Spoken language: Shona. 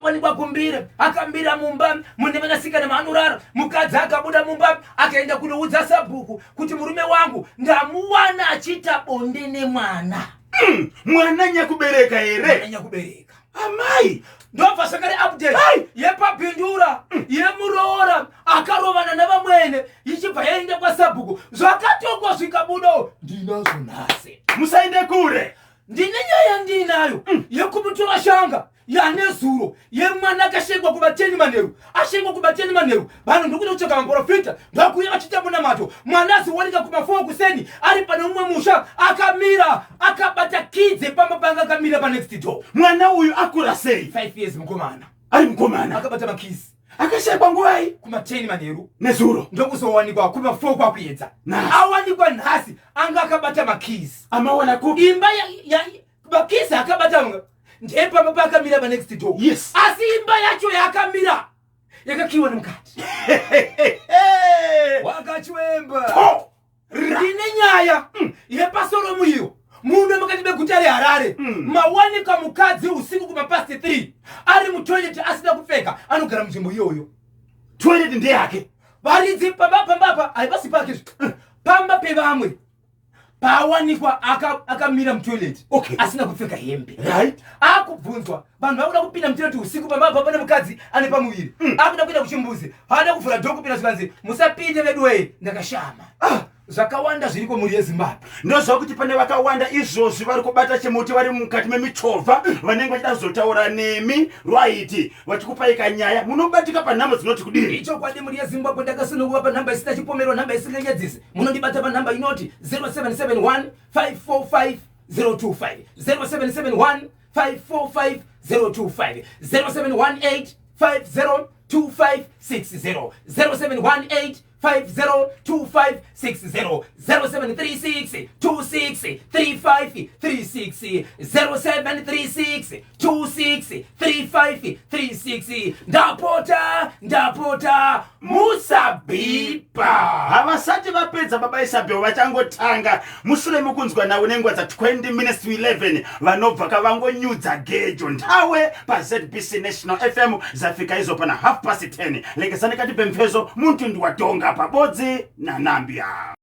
Wanikwa kumbira, akambira mumba mune vanasikana maanorara. Mukadzi akabuda mumba akaenda kunoudza sabhuku kuti murume wangu ndamuwana achiita bonde nemwana. Mwana nyakubereka here? Mwana nyakubereka. Amai! Ndobva zvakare update yepabhindura yemuroora akarovana navamwene ichibva yaenda kwasabhuku zvakatongwa zvikabudawo ndinazvo nhasi. Musaende kure. Ndine nyaya yandinayo yekumutora shanga yanezuro yemwana akashengwa kuvateni manheru ashengwa kuvateni manheru vanhu ndokuda kutsvaga maprofita ndokuuya vachiita munamato mwana azowanika kumafoo kuseni ari pane umwe musha akamira akabata kidze pamba panga akamira panext door. Mwana uyu akura sei? 5 years mukomana. Ari mukomana. Akabata makizi. Akashayikwa nguvai? Kuma10 manheru. Nezuro. Ndokuzowanikwa kuma4 kwakuedza. Nhasi. Awanikwa nhasi anga akabata makizi. Amawana kupi? Imba ya makizi akabata ndepamba paakamira panext door. Yes. Asi imba yacho yaakamira yakakiwa nemukati. Wakachwemba. Po. Ndine nyaya yepasoromu iyo muno mukati meguta reHarare. Mawanikwa mukadzi usiku kumapast 3 ari mutoilet asina kupfeka, anogara munzvimbo iyoyo. Toilet ndeyake. Varidzi pamba pambapa haipasi pake zvi pamba pevamwe paawanikwa akamira mutoilet asina kupfeka hembe. Akubvunzwa vanhu vakuda kupinda mutoilet usiku pamba apa pane mukadzi ane pamuviri. Akuda kuenda kuchimbuzi, haada kuvhura dho kupinda, zvikanzi musapinde veduwee, ndakashama. Zvakawanda zviriko mhuri yeZimbabwe. Ndoziva kuti pane vakawanda izvozvi vari kubata chimuti vari mukati memichovha vanenge vachida kuzotaura nemi rwaiti vachikupai kanyaya. Munobatika panhamba dzinoti kudini? Ichokwadi mhuri yeZimbabwe, ndakasununguka panhamba isina chipomero, nhamba isinganyadzisi. Munondibata panhamba inoti 0771 545 025, 0771 545 025, 0718 502560, 0718 502560, 0736 26 35 36, 0736 26 35 36. Ndapota, ndapota, musabhipa. Havasati vapedza baba Isabel, vachangotanga. Mushure mekunzwa navo nenguva dza 20 minutes to 11 vanobva kavangonyudza gejo nthawe paZBC National FM zafika izo pana half past 10. Lekesani kati pemphezo muntu ndiwatonga pabodzi na Nambia.